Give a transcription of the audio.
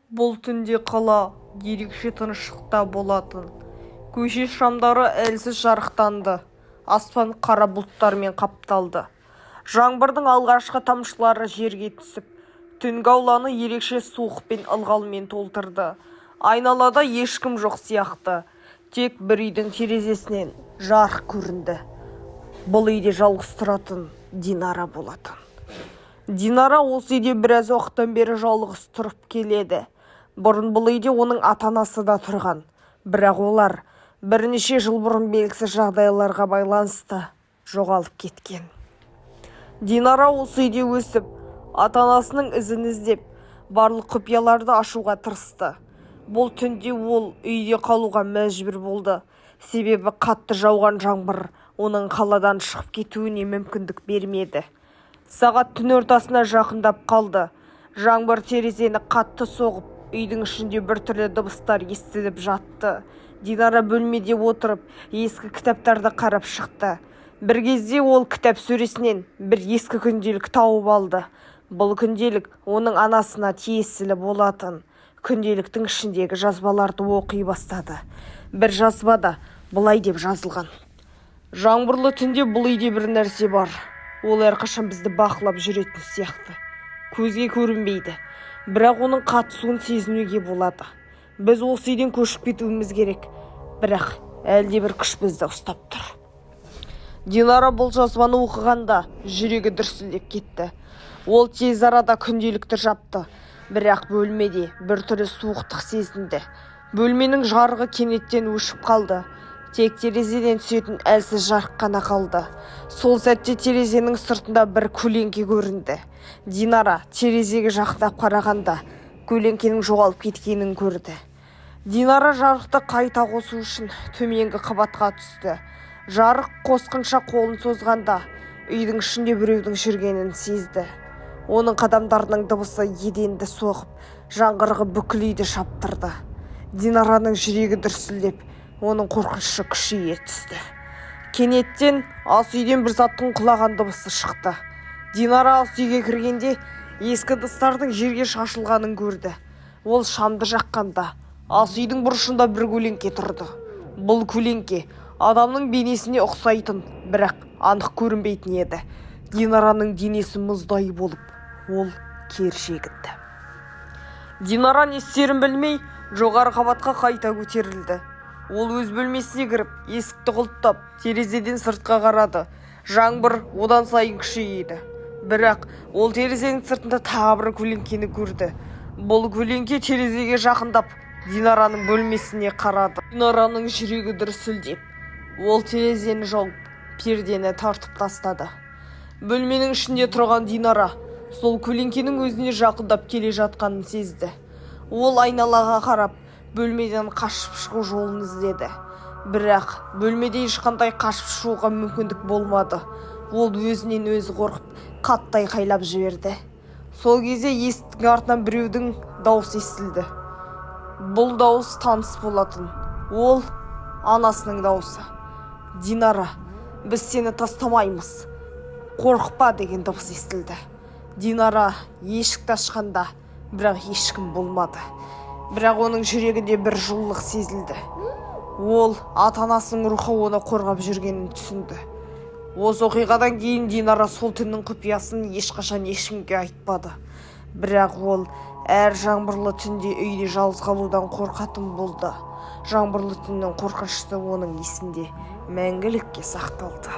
Бұл түнде қала ерекше тыныштықта болатын. Көше шамдары әлсіз жарықтанды, аспан қара бұлттармен қапталды. Жаңбырдың алғашқы тамшылары жерге түсіп, түнгі ауланы ерекше суық пен ылғалмен толтырды. Айналада ешкім жоқ сияқты. Тек бір үйдің терезесінен жарық көрінді. Бұл үйде жалғыз тұратын Динара болатын. Динара осы үйде біраз уақыттан бері жалғыз тұрып келеді. Бұрын бұл үйде оның ата-анасы да тұрған. Бірақ олар бірнеше жыл бұрын белгісіз жағдайларға байланысты жоғалып кеткен. Динара осы үйде өсіп, ата-анасының ізін іздеп, барлық құпияларды ашуға тырысты. Бұл түнде ол үйде қалуға мәжбүр болды. Себебі қатты жауған жаңбыр оның қаладан шығып кетуіне мүмкіндік бермеді. Сағат түн ортасына жақындап қалды. Жаңбыр терезені қатты соғып, үйдің ішінде біртүрлі дыбыстар естіліп жатты. Динара бөлмеде отырып, ескі кітаптарды қарап шықты. Бір кезде ол кітап сөресінен бір ескі күнделік тауып алды. Бұл күнделік оның анасына тиесілі болатын. Күнделіктің ішіндегі жазбаларды оқи бастады. Бір жазбада былай деп жазылған: «Жаңбырлы түнде бұл үйде бір нәрсе бар. Ол әрқашан бізді бақылап жүретін сияқты. Көзге көрінбейді, бірақ оның қатысуын сезінуге болады. Біз осы үйден көшіп кетуіміз керек, бірақ әлдебір күш бізді ұстап тұр». Динара бұл жазбаны оқығанда жүрегі дүрсілдеп кетті. Ол тез арада күнделікті жапты, бірақ бөлмеде біртүрлі суықтық сезінді. Бөлменің жарығы кенеттен өшіп қалды. Тек терезеден түсетін әлсіз жарық қана қалды. Сол сәтте терезенің сыртында бір көлеңке көрінді. Динара терезеге жақындап қарағанда, көлеңкенің жоғалып кеткенін көрді. Динара жарықты қайта қосу үшін төменгі қабатқа түсті. Жарық қосқынша қолын созғанда, үйдің ішінде біреудің жүргенін сезді. Оның қадамдарының дыбысы еденді соғып, жаңғырығы бүкіл үйді шаптырды. Динараның жүрегі дүрсілдеп, оның қорқынышы күшейе түсті. Кенеттен ас үйден бір заттың құлаған дыбысы шықты. Динара ас үйге кіргенде, ескі ыдыстардың жерге шашылғанын көрді. Ол шамды жаққанда, ас үйдің бұрышында бір көлеңке тұрды. Бұл көлеңке адамның бейнесіне ұқсайтын, бірақ анық көрінбейтін еді. Динараның денесі мұздай болып, ол кері шегінді. Динара не істерін білмей, жоғары қабатқа қайта көтерілді. Ол өз бөлмесіне кіріп, есікті құлыптап, терезеден сыртқа қарады. Жаңбыр одан сайын күшейді. Бірақ ол терезенің сыртында тағы бір көлеңкені көрді. Бұл көлеңке терезеге жақындап, Динараның бөлмесіне қарады. Динараның жүрегі дүрсілдеп, ол терезені жауып, пердені тартып тастады. Бөлменің ішінде тұрған Динара сол көлеңкенің өзіне жақындап келе жатқанын сезді. Ол айналаға қарап, бөлмеден қашып шығу жолын іздеді. Бірақ бөлмеде ешқандай қашып шығуға мүмкіндік болмады. Ол өзінен өзі қорқып, қатты айқайлап жіберді. Сол кезде есіктің артынан біреудің дауысы естілді. Бұл дауыс таныс болатын. Ол анасының дауысы. «Динара, біз сені тастамаймыз, қорықпа», – деген дыбыс естілді. Динара есікті ашқанда, бірақ ешкім болмады. Бірақ оның жүрегінде бір жылулық сезілді. Ол ата анасының рухы оны қорғап жүргенін түсінді. Осы оқиғадан кейін Динара сол түннің құпиясын ешқашан ешкімге айтпады. Бірақ ол әр жаңбырлы түнде үйде жалғыз қалудан қорқатын болды. Жаңбырлы түннің қорқынышты оның есінде мәңгілікке сақталды.